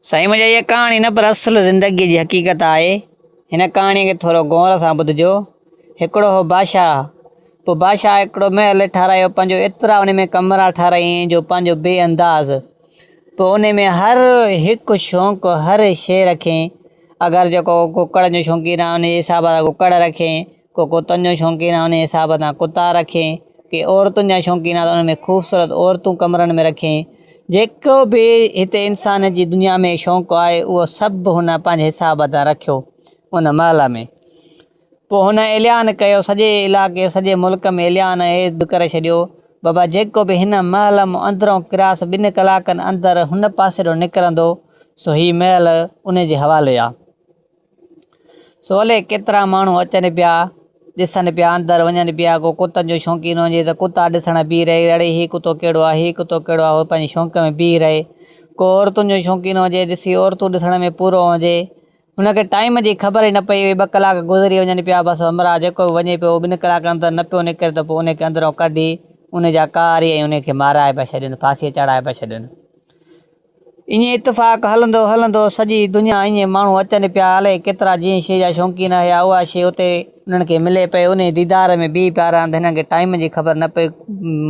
سائين منهنجا هيء ڪهاڻي نه پر اصل زندگيء جي حقيقت آهي. هن ڪهاڻيء کي ٿورو غور سان ٻڌجو. هڪڙو هو بادشاهه. پوء بادشاهه هڪڙو محل ٺارايو پنهنجو ايترا ان ۾ ڪمرا ٺارايائين جو پنهنجو بي انداز. پوء ان ۾ هر هڪ شوق هر شيء رکيائين. اگر جيڪو ڪڪڙن جو شوقين آهي ان جي حساب سان ڪڪڙ رکيائين. ڪو ڪتن جو شوقين آهي انهي حساب سان ڪتا رکي، ڪي عورتن جا شوقين آهن ته انهن ۾ خوبصورت عورتون ڪمرن ۾ رکي، جيڪو به هتي انسان جي دنيا ۾ شوق آهي اهو سڀ هن پنهنجي حساب سان رکيو ان محل ۾. پوء هن اعلان ڪيو سڄي علائقي سڄي ملڪ ۾ اعلان عيد ڪري ڇڏيو بابا جيڪو به هن محل مان اندرون ڪراس ٻن ڪلاڪن اندر هن پاسي ڏو نڪرندو سو هي محل انهي جي حوالي آ. سو الائي ڪيترا ماڻهو اچن پيا، ڏسن پيا، اندر وڃن پيا، ڪو ڪتن جو شوقين هجي ته ڪتا ڏسڻ بيهي رهي، اڙي هي ڪتو ڪهڙو آهي، هي ڪتو ڪهڙو آهي، هو پنهنجي شوق ۾ بيهي رهي. ڪو عورتن جو شوقين هجي، ڏسي عورتون ڏسڻ ۾ پورو هجي. هن کي ٽائيم جي خبر ئي نه پئي هئي، ٻه ڪلاڪ گذري وڃن پيا، بس همراهه جيڪو به وڃي پيو، ٻن ڪلاڪن اندر نه پيو نڪري ته پوء ان کي اندرون ڪڍي، ان جا ڪاري ۽ ان کي مارائي پيا ڇڏين، ڦاسيء چاڙهائي پيا ڇڏين. ائين اتفاق هلندو هلندو سڄي دنيا ائين ماڻهو اچن پيا الائي ڪيترا جنهن شيء جا شوقين هيا اها شيء اتي انهن کي ملي پئي انهي ديدار ۾ بيهي پيا رهن ته هنن کي ٽائيم جي خبر نه پئي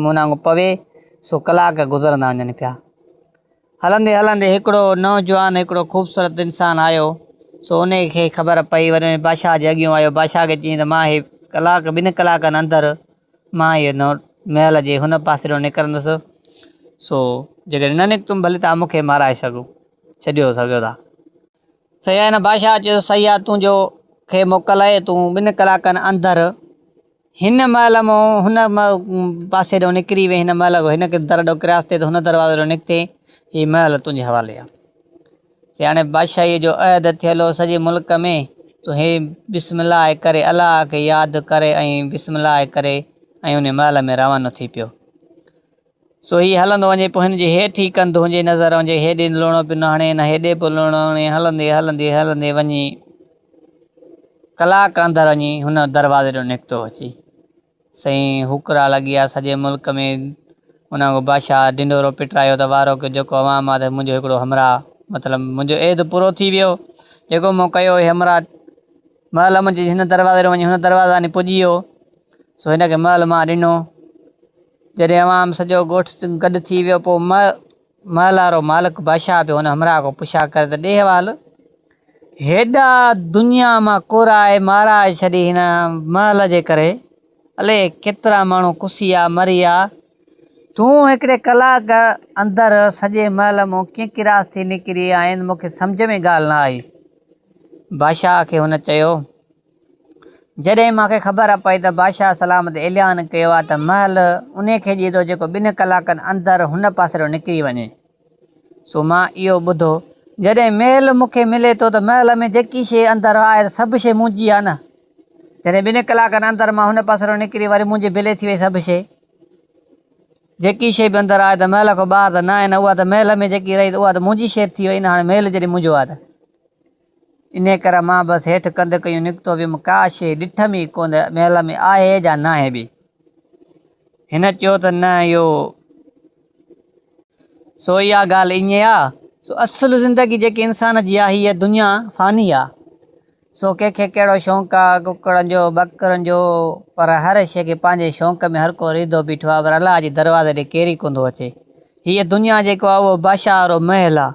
معنيٰ پوي سو ڪلاڪ گذرندا وڃن پيا هلندي هلندي هڪڙو نوجوان هڪڙو خوبصورت انسان آيو سو انهي کي خبر پئي وري بادشاهه جي اڳيون آيو بادشاهه کي چيائين ته مان هي ڪلاڪ ٻن ڪلاڪن اندر مان اهو نو محل جي هن پاسي ڏانهن نڪرندس، سو جيڪڏهن نه نڪتم ڀلي توهان مون کي مارائي سگهو ڇڏيو سگهو ٿا. صحيح آهي نه؟ بادشاهه چيو صحيح آهي تنهنجو کي موڪل آهي تون ٻن ڪلاڪن اندر هن محل مان هن پاسي ڏانهن نڪري وئين هن محل هن در ڏانهن ڪراس ٿئي ته هن دروازي ڏانهن نڪتين هي محل تنهنجي حوالي آهي. سياڻي بادشاهيء جو عهد ٿيل هو سڄي ملڪ ۾، تون هي بسم الله ڪري الله کي ياد ڪري ۽ بسم الله ڪري ۽ انهي محل ۾ روانو ٿي پيو. سو هي هلندو وڃي پوء هن جي هيٺ ئي ڪنڌ هنجي نظر هنجي هيڏي لوڻو پيو نه هڻي نه هيڏي پيو لوڻو هڻي هلندي هلندي هلندي وڃي ڪلاڪ اندر وڃي هن دروازي ڏانهن نڪتو اچي. سائين هوڪرا لڳي آ سڄي ملڪ ۾ ان کان بادشاهه ڍنڍورو پٽرايو ته وارو ڪيو جيڪو عوام آ ته منهنجو هڪڙو همراهه مطلب منهنجو عيد پورو ٿي ويو جيڪو مون ڪيو هي همراهه محل منهنجي هن دروازي وڃي هن دروازي تائين پڄي ويو سو هن کي محل مان ڏنو جڏهن عوام سڄو ڳوٺ گڏ ٿي ويو پوء محل وارو مالڪ بادشاهه به هن همراهه کان پڇا ڪري ته ڏي حوال هيڏا دنيا مان ڪورائي مارائي ڇڏي هن محل جي ڪري الائي ڪيترا ماڻهو ڪسي آ مري آ تون هڪڙي ڪلاڪ اندر سڄي محل مون ڪيئن ڪراس ٿي نڪري آئين مون کي سمجهه ۾ ڳالهه نه آئي بادشاهه کي هن چيو جڏهن مان کي خبر پئي ته بادشاهه سلامت اعلان ڪيو آهي ته محل انهي کي ڏيندو جيڪو ٻن ڪلاڪن اندر هن پاسي ڏانهن نڪري وڃي. سو مان اهو ٻڌو. جڏهن محل مون کي ملي ٿو ته محل ۾ جيڪي شيء اندر آهي ته سڀ شيء منهنجي آهي نه. جڏهن ٻن ڪلاڪن اندر مان هن پاسي ڏانهن نڪري وري منهنجي بلي ٿي وئي سڀ شيء. جيڪي شيء به اندر آهي ته محل کان ٻاهر ته ناهي نه اها ته محل ۾ جيڪي رهي ته اها ته منهنجي شيء ٿي وئي نه هاڻي محل جڏهن منهنجو آهي ته. انهيء ڪري مان بس هيٺ ڪنڌ ڪيون نڪتو ويم، ڪا شيء ڏٺم ئي ڪونه، محل ۾ آهي جا ناهي به. هن چيو ته نه اهو. سو اها ڳالهه ائين آ، سو اصل زندگي جيڪي انسان جي آ، هيء دنيا فاني آ، سو ڪنهن کي ڪهڙو شوق آ، ڪڪڙن جو، ٻڪرن جو، پر هر شيء کي پنهنجي شوق ۾ هر ڪو ريڌو بيٺو آ، پر الله جي دروازي ڏي ڪير ئي ڪونه ٿو اچي. هيء دنيا جيڪو آ، اهو بادشاهه وارو محل آ.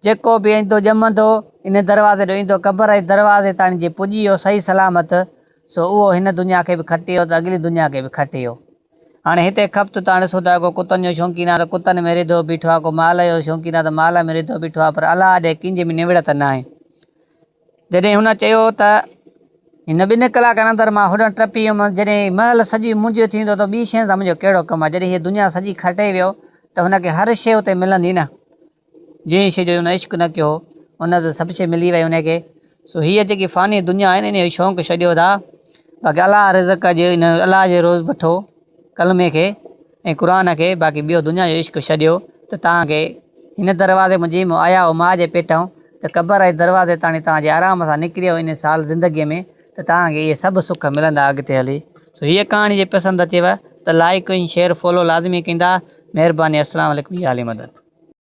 جيڪو به ايندو ڄمندو ان دروازي ڏو ايندو قبر جي دروازي تاڻي جي پڄي ويو صحيح سلامت سو اهو هن دنيا کي به کٽي ويو ته اڳلي دنيا کي به کٽي ويو. هاڻي هتي کپت تان ڏسو ته ڪو ڪتن جو شوقين آ ته ڪتن ۾ رڌو بيٺو آ ڪو مال جو شوقين آ ته مال ۾ رڌو بيٺو آ پر الله ڏي ڪنهن جي به نوڙت ناهي. جڏهن هن چيو ته هن ٻن ڪلاڪن اندر مان هوڏانهن ٽپي ويم جڏهن مهل سڄي منهنجي ٿيندو ته ٻي شين سان منهنجو ڪهڙو ڪم آ جڏهن هيء دنيا سڄي کٽي ويو ته هن کي هر شيء اتي ملندي نه. جنهن شيء جو هن عشق نه ڪيو هو، ان تي سڀ شيء ملي وئي هن کي. سو هيء جيڪي فاني دنيا آهي نه، انهيء جو شوق ڇڏيو ٿا. باقي الله رزق جي ان الله جي روز وٺو ڪلمي کي ۽ قرآن کي، باقي ٻيو دنيا جو عشق ڇڏيو ته توهان کي هن دروازي مان جيئن آيا هو ماء جي پيٽئون ته قبر جي دروازي تاڻي توهان جي آرام سان نڪري ويو ان سال زندگيء ۾ ته توهان کي اهي سڀ سک ملندا اڳتي هلي. سو هيء ڪهاڻي جي پسند اچيو ته لائيڪ ۽ شيئر فالو لازمي ڪندا. مهرباني السلام عليڪم يا علي مدد.